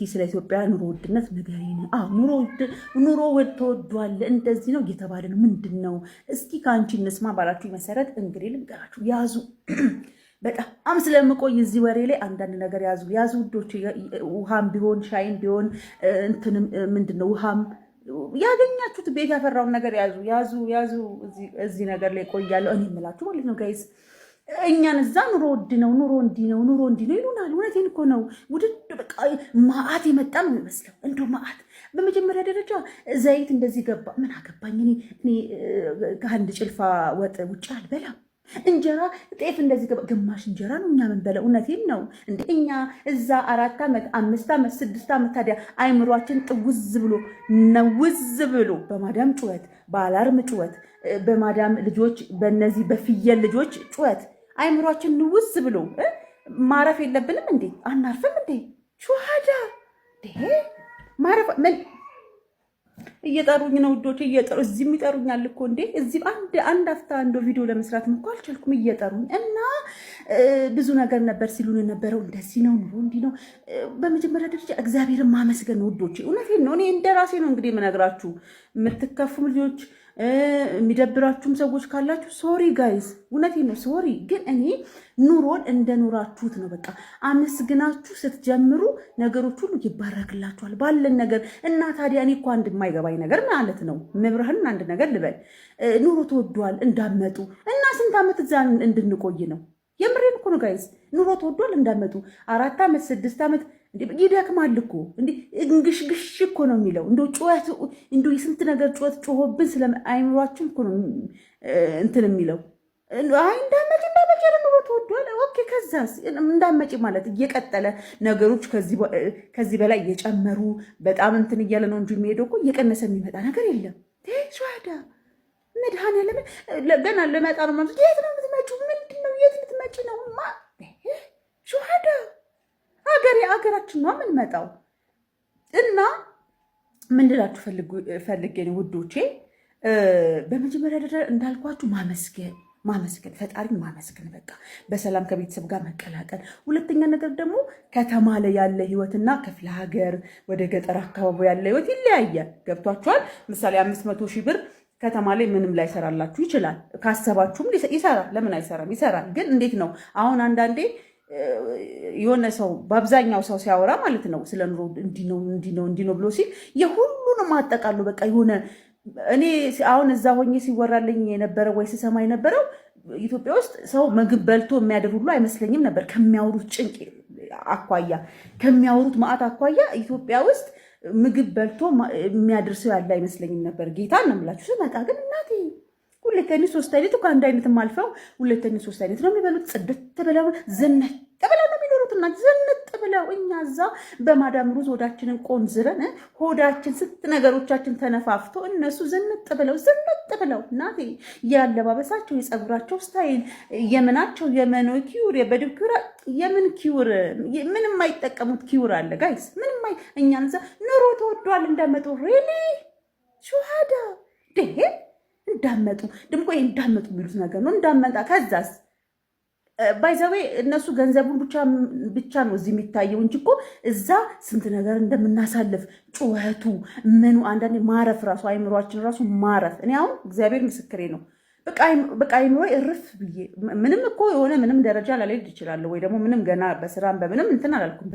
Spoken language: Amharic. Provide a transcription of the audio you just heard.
እስኪ ስለ ኢትዮጵያ ኑሮ ውድነት ንገሪን። አዎ፣ ኑሮ ተወዷል፣ እንደዚህ ነው እየተባለ ነው። ምንድን ነው? እስኪ ከአንቺ እንስማ ባላችሁ መሰረት እንግዲህ ልንገራችሁ። ያዙ፣ በጣም ስለምቆይ እዚህ ወሬ ላይ አንዳንድ ነገር ያዙ ያዙ ውዶች። ውሃም ቢሆን ሻይም ቢሆን እንትንም ምንድን ነው ውሃም ያገኛችሁት ቤት ያፈራውን ነገር ያዙ ያዙ ያዙ። እዚህ ነገር ላይ ቆያለሁ እኔ የምላችሁ ማለት ነው guys። እኛን እዛ ኑሮ ውድ ነው፣ ኑሮ እንዲህ ነው፣ ኑሮ እንዲህ ነው ይሉናል። እውነቴን እኮ ነው። ውድድ በቃ ማአት የመጣ ነው የሚመስለው፣ እንደው ማአት። በመጀመሪያ ደረጃ ዘይት እንደዚህ ገባ፣ ምን አገባኝ እኔ ከአንድ ጭልፋ ወጥ ውጭ አልበላም። እንጀራ ጤፍ እንደዚህ ገባ፣ ግማሽ እንጀራ ነው እኛ ምንበላው። እውነቴን ነው እንደ እኛ እዛ 4 ዓመት፣ 5 ዓመት፣ 6 ዓመት ታዲያ አይምሯችን ጥውዝ ብሎ ነውዝ ብሎ በማዳም ጩኸት፣ በ alarm ጩኸት፣ በማዳም ልጆች፣ በእነዚህ በፍየል ልጆች ጩኸት አይምሯችን ንውዝ ብሎ ማረፍ የለብንም እንዴ? አናርፍም እንዴ? ሹሃዳ ማረፍ ምን እየጠሩኝ ነው ውዶች፣ እየጠሩ እዚህም ይጠሩኛል እኮ እንዴ። እዚህ አንድ አንድ አፍታ እንደ ቪዲዮ ለመስራት እኮ አልቻልኩም፣ እየጠሩኝ እና ብዙ ነገር ነበር ሲሉን የነበረው፣ እንደዚህ ነው ኑሮ እንዲህ ነው። በመጀመሪያ ደረጃ እግዚአብሔርን ማመስገን ነው ውዶቼ፣ እውነቴን ነው። እኔ እንደ ራሴ ነው እንግዲህ የምነግራችሁ። የምትከፉም ልጆች፣ የሚደብራችሁም ሰዎች ካላችሁ sorry guys፣ እውነቴን ነው sorry። ግን እኔ ኑሮን እንደ ኑራችሁት ነው። በቃ አመስግናችሁ ስትጀምሩ ነገሮች ሁሉ ይባረክላችኋል ባለን ነገር። እና ታዲያ እኔ እኮ አንድ የማይገባኝ ነገር ማለት ነው፣ መብርሃንን አንድ ነገር ልበል፣ ኑሮ ተወዷል እንዳመጡ እና ስንት ዓመት እዛ እንድንቆይ ነው? የምሬን እኮ ነው guys። ኑሮ ተወዷል እንዳመጡ 4 ዓመት፣ 6 ዓመት ይደክማል እኮ። እንዲ እንግሽግሽ እኮ ነው የሚለው። እንደ ጩኸት፣ እንደ የስንት ነገር ጩኸት ጮሆብን ስለ አይምሯችን እኮ ነው እንትን የሚለው። አይ እንዳመጪ እንዳመጪ ኑሮ ተወዷል። Okay፣ ከዛስ? እንዳመጪ ማለት እየቀጠለ ነገሮች ከዚህ በላይ እየጨመሩ በጣም እንትን እያለ ነው እንጂ የሚሄደው እኮ እየቀነሰ የሚመጣ ነገር የለም። ሸዋዳ መድኃኒዓለም ገና ልመጣ ነው ማለት የት ነው የምትመጪው? ምንድን ነው? የት ልትመጪ ነው? ሸዋዳ ሀገሬ ሀገራችን ነው የምንመጣው። እና ምን ልላችሁ ፈልጌ ነው ውዶቼ፣ በመጀመሪያ ደረጃ እንዳልኳችሁ ማመስገን ማመስገን፣ ፈጣሪን ማመስገን፣ በቃ በሰላም ከቤተሰብ ጋር መቀላቀል። ሁለተኛ ነገር ደግሞ ከተማ ላይ ያለ ህይወትና ክፍለ ሀገር ወደ ገጠር አካባቢ ያለ ህይወት ይለያያል። ገብቷችኋል? ምሳሌ 500,000 ብር ከተማ ላይ ምንም ላይሰራላችሁ ይችላል። ካሰባችሁም ይሰራል። ለምን አይሰራም? ይሰራል። ግን እንዴት ነው አሁን አንዳንዴ የሆነ ሰው በአብዛኛው ሰው ሲያወራ ማለት ነው ስለ ኑሮ እንዲህ ነው እንዲህ ነው እንዲህ ነው ብሎ ሲል የሁሉንም አጠቃሉ በቃ የሆነ እኔ አሁን እዛ ሆኜ ሲወራልኝ የነበረው ወይ ስሰማ የነበረው ኢትዮጵያ ውስጥ ሰው ምግብ በልቶ የሚያድር ሁሉ አይመስለኝም ነበር። ከሚያወሩት ጭንቅ አኳያ፣ ከሚያወሩት መዓት አኳያ ኢትዮጵያ ውስጥ ምግብ በልቶ የሚያድር ሰው ያለ አይመስለኝም ነበር። ጌታ ነው የምላችሁ። ስመጣ ግን እናቴ ሁለት አይነት ሶስት አይነት እኮ አንድ አይነትም አልፈው ሁለት አይነት ሶስት አይነት ነው የሚበሉት። ጽድት ብለው ዝንጥ ብለው ነው የሚኖሩት። እና ዝንጥ ብለው እኛ እዛ በማዳም ሩዝ ሆዳችንን ቆንዝረን ሆዳችን ስንት ነገሮቻችን ተነፋፍቶ እነሱ ዝንጥ ብለው ዝንጥ ብለው እናቴ ያለባበሳቸው፣ የፀጉራቸው style፣ የምናቸው የ manicure የ pedicure የምን cure ምንም የማይጠቀሙት cure አለ guys። ምንም እኛን እዛ ኑሮ ተወዷል እንዳመጡ really ሹሃዳ እንዳመጡ ድምቆ እንዳመጡ የሚሉት ነገር ነው። እንዳመጣ ከዛስ by the way እነሱ ገንዘቡን ብቻ ብቻ ነው እዚህ የሚታየው እንጂ እኮ እዛ ስንት ነገር እንደምናሳልፍ ጩኸቱ ምኑ፣ አንዳንዴ ማረፍ ራሱ አይምሯችን ራሱ ማረፍ። እኔ አሁን እግዚአብሔር ምስክሬ ነው። በቃ አይምሮ እርፍ ብዬ ምንም እኮ የሆነ ምንም ደረጃ ላልሄድ እችላለሁ፣ ወይ ደግሞ ምንም ገና በስራም በምንም እንትን አላልኩም።